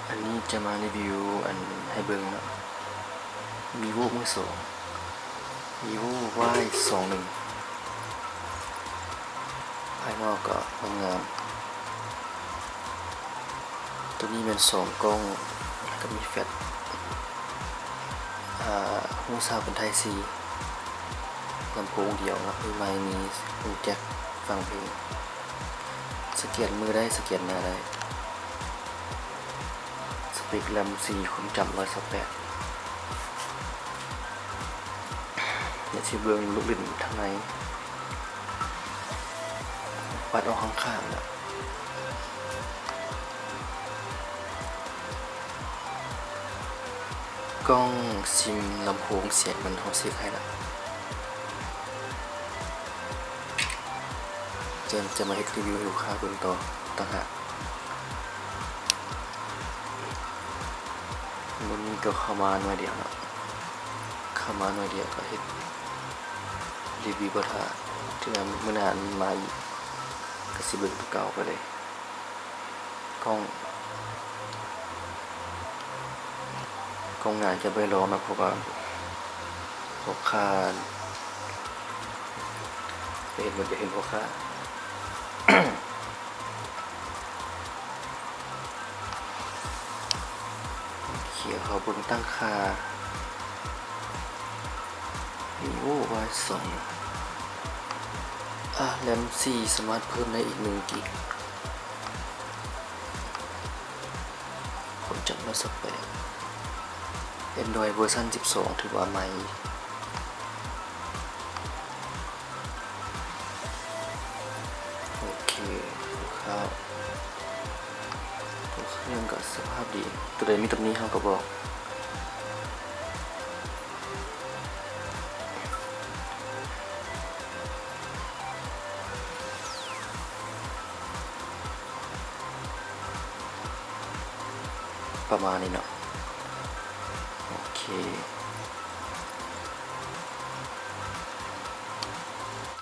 ອັນນີ້ຈະມາຣີວິວອັນໃຫ້ເບິ່ງເນາະ Vivo ມືສອງ Vivo Y ສອງໜຶ່ງ ພາຍນອກກໍງາມໆ ໂຕນີ້ແມ່ນສອງກ້ອງ ແລ້ວກໍມີແຟລັດ ອາ ຮູເສົາເປັນ Type C ລຳໂພງດຽວເນາະ ມີໄມ ມີຮູແຈັກ ຟັງເພງ ສະແກນມືໄດ້ ສະແກນໜ້າໄດ້ ສະເປັກ RAM ສີ່ ຄວາມຈຳ ຮ້ອຍຊາວແປດ ດຽວຊິເບິ່ງລູກຫຼິ້ນທາງໃນ ປັດອອກຂ້າງໆ ແລ້ວ ກ້ອງ ຊິມ ລຳໂພງ ສຽງມັນ ເຮົາເຊັກໃຫ້ລະ ຈະ ຈະມາເຮັດຣີວິວໃຫ້ລູກຄ້າເບິ່ງຕໍ່ຕ່າງຫາກ ມື້ນີ້ກໍເຂົ້າມາໜ່ວຍດຽວເນາະ ເຂົ້າມາໜ່ວຍດຽວກໍເຮັດຣີວິວບໍ່ຖ້າ ເທື່ອມື້ໜ້າມັນມາອີກ ກໍຊິເບິ່ງໂຕເກົ່າໄປເລີຍ. ກ້ອງ ກ້ອງໜ້າຈະບໍ່ໄດ້ລອງເນາະ ເພາະວ່າພໍ່ຄ້າ ໄປເຫັນ ບໍ່ໄດ້ເຫັນພໍ່ຄ້າ ໂອເຄ ເຮົາເບິ່ງຕັ້ງຄ່າ Vivo Y ສອງ ອາ RAM ສີ່ ສາມາດເພີ່ມໄດ້ອີກໜຶ່ງກິກ ຄວາມຈຳ ຮ້ອຍຊາວແປດ Android ເວີຊັນ ສິບສອງ ຖືວ່າໃໝ່ ໂອເຄ ຄ່າວໆ ຕົວເຄື່ອງກໍສະພາບດີ ຕົວໃດມີຕຳໜິເຮົາກໍບອກ ປະມານນີ້ເນາະ ໂອເຄ.